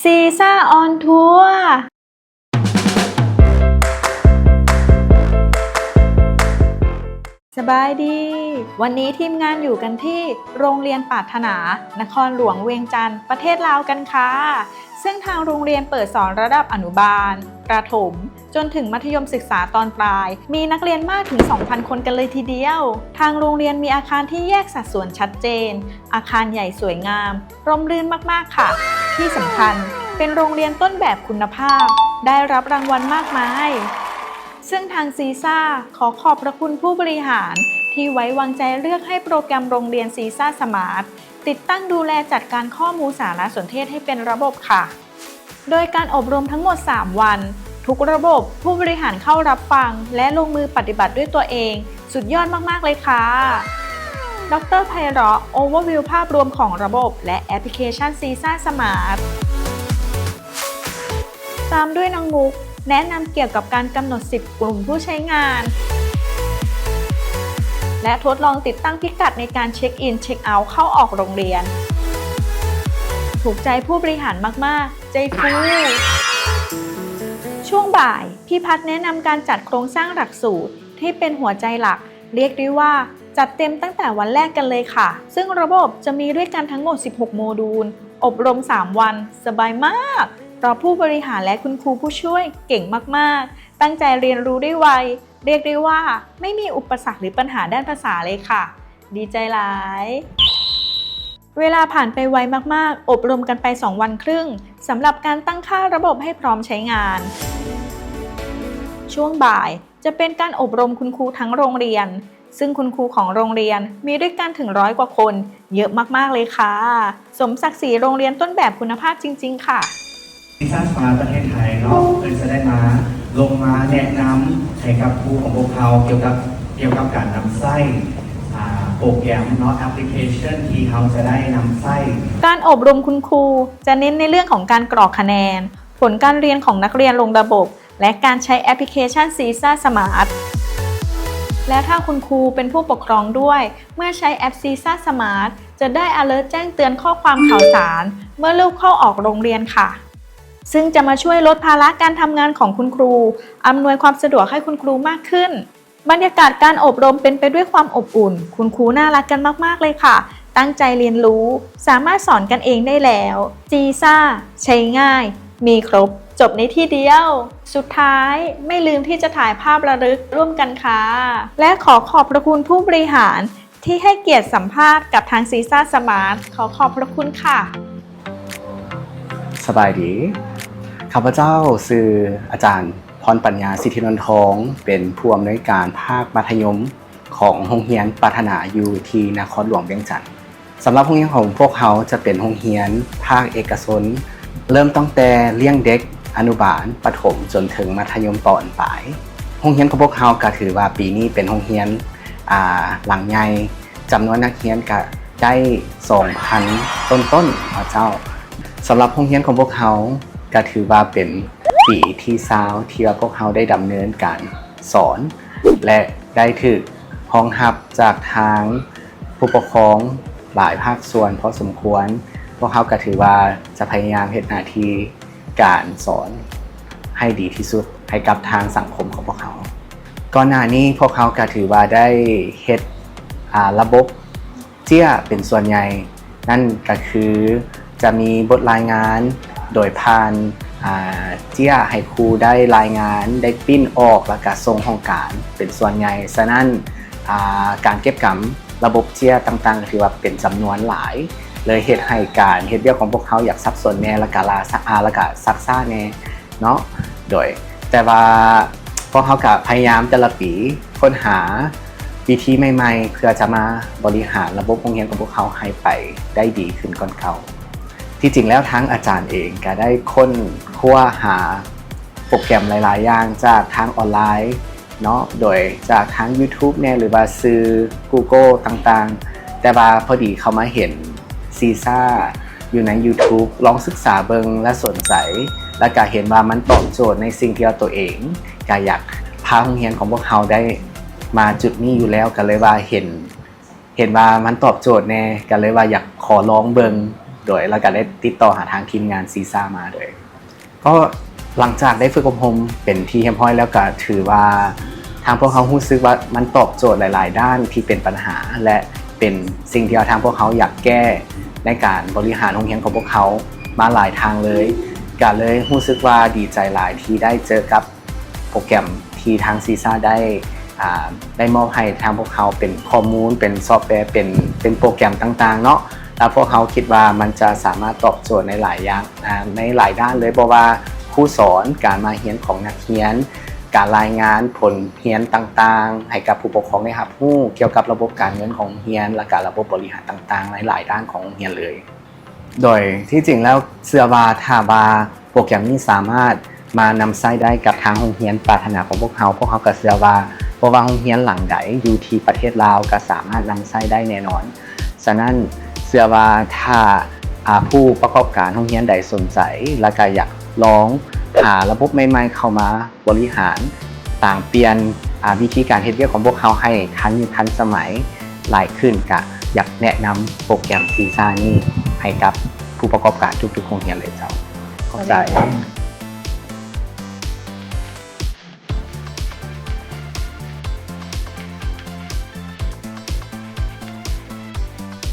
ຊີຊາອອນທົວ. ສະບາຍດີ, ວັນນີ້ທີມງານຢູ່ກັນທີ່ໂຮງຮຽນປາດຖະໜາ ນະຄອນຫຼວງວຽງຈັນ ປະເທດລາວກັນຄ່ະ. ເຊິ່ງທາງໂຮງຮຽນເປີດສອນລະດັບອະນຸບານ, ປະຖົມ ຈົນເຖິງມັດທະຍົມສຶກສາຕອນປາຍ, ມີນັກຮຽນມາກເຖິງສອງພັນຄົນກັນເລີຍທີດຽວ. ທາງໂຮງຮຽນມີອາຄານທີ່ແຍກສັດສ່ວນຊັດເຈນ, ອາຄານໃຫຍ່ສວຍງາມ, ຮົ່ມລື່ນມາກໆ ຄ່ະ. ທີ່ສຳຄັນ, ເປັນໂຮງຮຽນຕົ້ນແບບຄຸນນະພາບ, ໄດ້ຮັບລາງວັນມາກມາຍ. ເຊິ່ງທາງຊີຊາຂໍຂອບພະຄຸນຜູ້ບໍລິຫານທີ່ໄວ້ວາງໃຈເລືອກໃຫ້ໂປຣແກຣມໂຮງຮຽນຊີຊາສະມາດ ຕິດຕັ້ງ, ດູແລ, ຈັດການຂໍ້ມູນສາລະສົນເທດໃຫ້ເປັນລະບົບຄ່ະ. ໂດຍການອົບຮົມທັງໝົດສາມວັນ, ທຸກລະບົບ, ຜູ້ບໍລິຫານເຂົ້າຮັບຟັງ ແລະ ລົງມືປະຕິບັດດ້ວຍຕົວເອງ, ສຸດຍອດມາກໆ ເລີຍຄ່ະ. ດອກເຕີ ໄພເລາະ ໂອເວີວິວພາບລວມຂອງລະບົບ ແລະ ແອັບພລິເຄຊັນຊີຊາສະມາດ. ຕາມດ້ວຍນ້ອງມຸກ ແນະນຳກ່ຽວກັບການກຳນົດສິດກຸ່ມຜູ້ໃຊ້ງານ ແລະ ທົດລອງຕິດຕັ້ງພິກັດໃນການເຊັກອິນເຊັກເອົາເຂົ້າອອກໂຮງຮຽນ. ຖືກໃຈຜູ້ບໍລິຫານມາກໆ ໃຈຟູ. ຊ່ວງບ່າຍ, ພີ່ພັດແນະນຳການຈັດໂຄງສ້າງຫຼັກສູດທີ່ເປັນຫົວໃຈຫຼັກ, ຮຽກໄດ້ວ່າຈັດເຕັມຕັ້ງແຕ່ວັນແລກກັນເລີຍຄ່ະ. ເຊິ່ງລະບົບຈະມີດ້ວຍກັນທັງໝົດສິບຫົກໂມດູນ, ອົບຮົມສາມວັນ, ສະບາຍມາກ, ເພາະຜູ້ບໍລິຫານ ແລະ ຄຸນຄູຜູ້ຊ່ວຍເກັ່ງມາກໆ, ຕັ້ງໃຈຮຽນຮູ້ໄດ້ໄວ, ຮຽກໄດ້ວ່າໄມ່ມີອຸປະສັກ ຫຼື ບັນຫາດ້ານພາສາເລີຍຄ່ະ. ດີໃຈຫຼາຍ. ເວລາຜ່ານໄປໄວມາກໆ, ອົບຮົມກັນໄປສອງວັນຄຶ່ງ ສຳລັບການຕັ້ງຄ່າລະບົບໃຫ້ພ້ອມໃຊ້ງານ. ຊ່ວງບ່າຍຈະເປັນການອົບຮົມຄຸນຄູທັງໂຮງຮຽນ, ເຊິ່ງຄຸນຄູຂອງໂຮງຮຽນມີດ້ວຍກັນເຖິງຮ້ອຍກວ່າຄົນ, ເຍາະມາກໆ ເລີຍຄ່ະ. ສົມສັກສີໂຮງຮຽນຕົ້ນແບບຄຸນນະພາບຈິງໆ ຄ່ະ. ຊີຊາສະມາດປະເທດໄທເນາະ ເພິ່ນຈະໄດ້ມາ ລົງມາແນະນຳໃຫ້ກັບຄູຂອງພວກເຮົາກ່ຽວກັບ ກ່ຽວກັບການນຳໃຊ້ ອ່າ ໂປຣແກຣມເນາະ ແອັບພລິເຄຊັນທີ່ເຮົາຈະໄດ້ນຳໃຊ້. ການອົບຮົມຄຸນຄູຈະເນັ້ນໃນເລື່ອງຂອງການກຣອກຄະແນນ, ຜົນການຮຽນຂອງນັກຮຽນລົງລະບົບ ແລະ ການໃຊ້ແອັບພລິເຄຊັນຊີຊາສະມາດ ແລະ ຖ້າຄຸນຄູເປັນຜູ້ປົກຄອງດ້ວຍ, ເມື່ອໃຊ້ແອັບຊີຊາສະມາດ ຈະໄດ້ອາເລີດແຈ້ງເຕືອນຂໍ້ຄວາມຂ່າວສານເມື່ອລູກເຂົ້າອອກໂຮງຮຽນຄ່ະ. ເຊິ່ງຈະມາຊ່ວຍລົດພາລະການທຳງານຂອງຄຸນຄູ, ອຳນວຍຄວາມສະດວກໃຫ້ຄຸນຄູມາກຂຶ້ນ. ບັນຍາກາດການອົບຮົມເປັນໄປດ້ວຍຄວາມອົບອຸ່ນ, ຄຸນຄູໜ້າຮັກກັນມາກໆ ເລີຍຄ່ະ, ຕັ້ງໃຈຮຽນຮູ້, ສາມາດສອນກັນເອງໄດ້ແລ້ວ. ຊີຊາ ໃຊ້ງ່າຍ, ມີຄົບ, ຈົບໃນທີ່ດຽວ. ສຸດທ້າຍ, ໄມ່ລືມທີ່ຈະຖ່າຍພາບລະລຶກຮ່ວມກັນຄ່ະ ແລະ ຂໍຂອບພະຄຸນຜູ້ບໍລິຫານ ທີ່ໃຫ້ກຽດສຳພາດກັບທາງຊີຊາສະມາດ. ຂໍຂອບພະຄຸນຄ່ະ. ສະບາຍດີ. ຂ້າພະເຈົ້າຊື່ອາຈານພອນປັນຍາ ສິດທິນນທອງ, ເປັນຜູ້ອຳນວຍການພາກມັດທະຍົມຂອງໂຮງຮຽນປາດຖະໜາ ຢູ່ທີ່ນະຄອນຫຼວງວຽງຈັນ. ສຳລັບໂຮງຮຽນຂອງພວກເຮົາຈະເປັນໂຮງຮຽນພາກເອກະຊົນ, ເລີ່ມຕັ້ງແຕ່ລ້ຽງເດັກອະນຸບານ, ປະຖົມ ຈົນເຖິງມັດທະຍົມຕອນປາຍ. ໂຮງຮຽນຂອງພວກເຮົາກະຖືວ່າປີນີ້ເປັນໂຮງຮຽນ ອ່າ ຫຼັງໃຫຍ່, ຈຳນວນນັກຮຽນກະໄດ້ສອງພັນຕົ້ນໆ ເນາະເຈົ້າ. ສຳລັບໂຮງຮຽນຂອງພວກເຮົາກະຖືວ່າເປັນປີທີຊາວ ທີ່ວ່າພວກເຮົາໄດ້ດຳເນີນການສອນ ແລະ ໄດ້ຖືກຮອງຮັບຈາກທາງຜູ້ປົກຄອງຫຼາຍພາກສ່ວນພໍສົມຄວນ. ພວກເຮົາກະຖືວ່າຈະພະຍາຍາມເຮັດໜ້າທີ່ ການສອນໃຫ້ດີທີ່ສຸດໃຫ້ກັບທາງສັງຄົມຂອງພວກເຮົາ. ກ່ອນໜ້ານີ້ພວກເຮົາກະຖືວ່າໄດ້ເຮັດ ອ່າ ລະບົບເຈ້ຍເປັນສ່ວນໃຫຍ່, ນັ້ນກະຄືຈະມີບົດລາຍງານໂດຍຜ່ານ ອ່າ ເຈ້ຍໃຫ້ຄູໄດ້ລາຍງານ, ໄດ້ປຣິ້ນອອກ ແລ້ວກະສົ່ງຫ້ອງການເປັນສ່ວນໃຫຍ່. ສະນັ້ນ ອ່າ ການເກັບກຳ ລະບົບເຈ້ຍຕ່າງໆ ກະຖືວ່າເປັນຈຳນວນຫຼາຍ, ເລີຍເຮັດໃຫ້ການເຮັດວຽກຂອງພວກເຮົາຢາກສັບສົນແດ່ ແລ້ວກະລ່າຊ້າ ອ່າ ແລ້ວກະຊັກຊ້າແດ່ເນາະ. ໂດຍ ແຕ່ວ່າພວກເຮົາກະພະຍາຍາມແຕ່ລະປີຄົ້ນຫາວິທີໃໝ່ໆ ເພື່ອຈະມາບໍລິຫານລະບົບໂຮງຮຽນຂອງພວກເຮົາໃຫ້ໄປໄດ້ດີຂຶ້ນກ່ອນເກົ່າ. ທີ່ຈິງແລ້ວທາງອາຈານເອງກະໄດ້ຄົ້ນຄວ້າຫາໂປຣແກຣມຫຼາຍໆຢ່າງຈາກທາງອອນລາຍ ເນາະ ໂດຍຈາກທາງຢູທູບແດ່ ຫຼືວ່າສື່ກູໂກຕ່າງໆ, ແຕ່ວ່າພໍດີເຂົ້າມາເຫັນຊີຊາຢູ່ໃນຢູທູບ, ລອງສຶກສາເບິ່ງ ແລະ ສົນໃຈ ແລ້ວກະເຫັນວ່າມັນຕອບໂຈດໃນສິ່ງທີ່ວ່າໂຕເອງກະຢາກພາໂຮງຮຽນຂອງພວກເຮົາໄດ້ມາຈຸດນີ້ຢູ່ແລ້ວ, ກະເລີຍວ່າເຫັນ ເຫັນວ່າມັນຕອບໂຈດແດ່ ກະເລີຍວ່າຢາກຂໍລອງເບິ່ງ ໂດຍ ແລ້ວກໍໄດ້ຕິດຕໍ່ຫາທາງທີມງານຊີຊາມາ ໂດຍ ກໍຫຼັງຈາກໄດ້ຝຶກອົບຮົມເປັນທີ່ຮຽບຮ້ອຍແລ້ວ ກໍຖືວ່າທາງພວກເຮົາຮູ້ສຶກວ່າມັນຕອບໂຈດຫຼາຍໆດ້ານທີ່ເປັນບັນຫາ ແລະ ເປັນສິ່ງທີ່ທາງພວກເຮົາຢາກແກ້ໃນການບໍລິຫານໂຮງຮຽນຂອງພວກເຮົາມາຫຼາຍທາງເລີຍ. ກໍເລີຍຮູ້ສຶກວ່າດີໃຈຫຼາຍທີ່ໄດ້ເຈີກັບໂປຣແກຣມທີ່ທາງຊີຊາໄດ້ ອ່າ ໄດ້ມອບໃຫ້ທາງພວກເຮົາເປັນຂໍ້ມູນ ເປັນຊອບແວ ເປັນ ເປັນໂປຣແກຣມຕ່າງໆເນາະ ແລ້ວພວກເຮົາຄິດວ່າມັນຈະສາມາດຕອບໂຈດໃນຫຼາຍຢ່າງ ອ່າ ໃນຫຼາຍດ້ານເລີຍ ບໍ່ວ່າຄູສອນ, ການມາຮຽນຂອງນັກຮຽນ, ການລາຍງານຜົນຮຽນຕ່າງໆໃຫ້ກັບຜູ້ປົກຄອງໄດ້ຮັບຮູ້ກ່ຽວກັບລະບົບການເງິນຂອງໂຮງຮຽນ ແລະ ກະລະບົບບໍລິຫານຕ່າງໆໃນຫຼາຍດ້ານຂອງໂຮງຮຽນເລີຍ. ໂດຍທີ່ຈິງແລ້ວເຊື່ອວ່າ ຖ້າວ່າໂປຣແກຣມນີ້ສາມາດມານຳໃຊ້ໄດ້ກັບທາງໂຮງຮຽນປາດຖະໜາຂອງພວກເຮົາ, ພວກເຮົາກໍເຊື່ອວ່າບໍ່ວ່າໂຮງຮຽນຫຼັງໃດຢູ່ທີ່ປະເທດລາວກໍສາມາດນຳໃຊ້ໄດ້ແນ່ນອນ. ສະນັ້ນເຊື່ອວ່າຖ້າ ອ່າ ຜູ້ປະກອບການໂຮງຮຽນໃດສົນໃຈ ແລ້ວກໍຢາກລອງຫາລະບົບໃໝ່ໆເຂົ້າມາບໍລິຫານ, ຕ່າງປ່ຽນ ອ່າ ວິທີການເຮັດວຽກຂອງພວກເຮົາໃຫ້ທັນຍຸກທັນສະໄໝຫຼາຍຂຶ້ນ, ກະຢາກແນະນຳໂປຣແກຣມຊີຊານີ້ໃຫ້ກັບຜູ້ປະກອບການທຸກໆໂຮງຮຽນເລີຍເຈົ້າ. ຂອບໃຈ.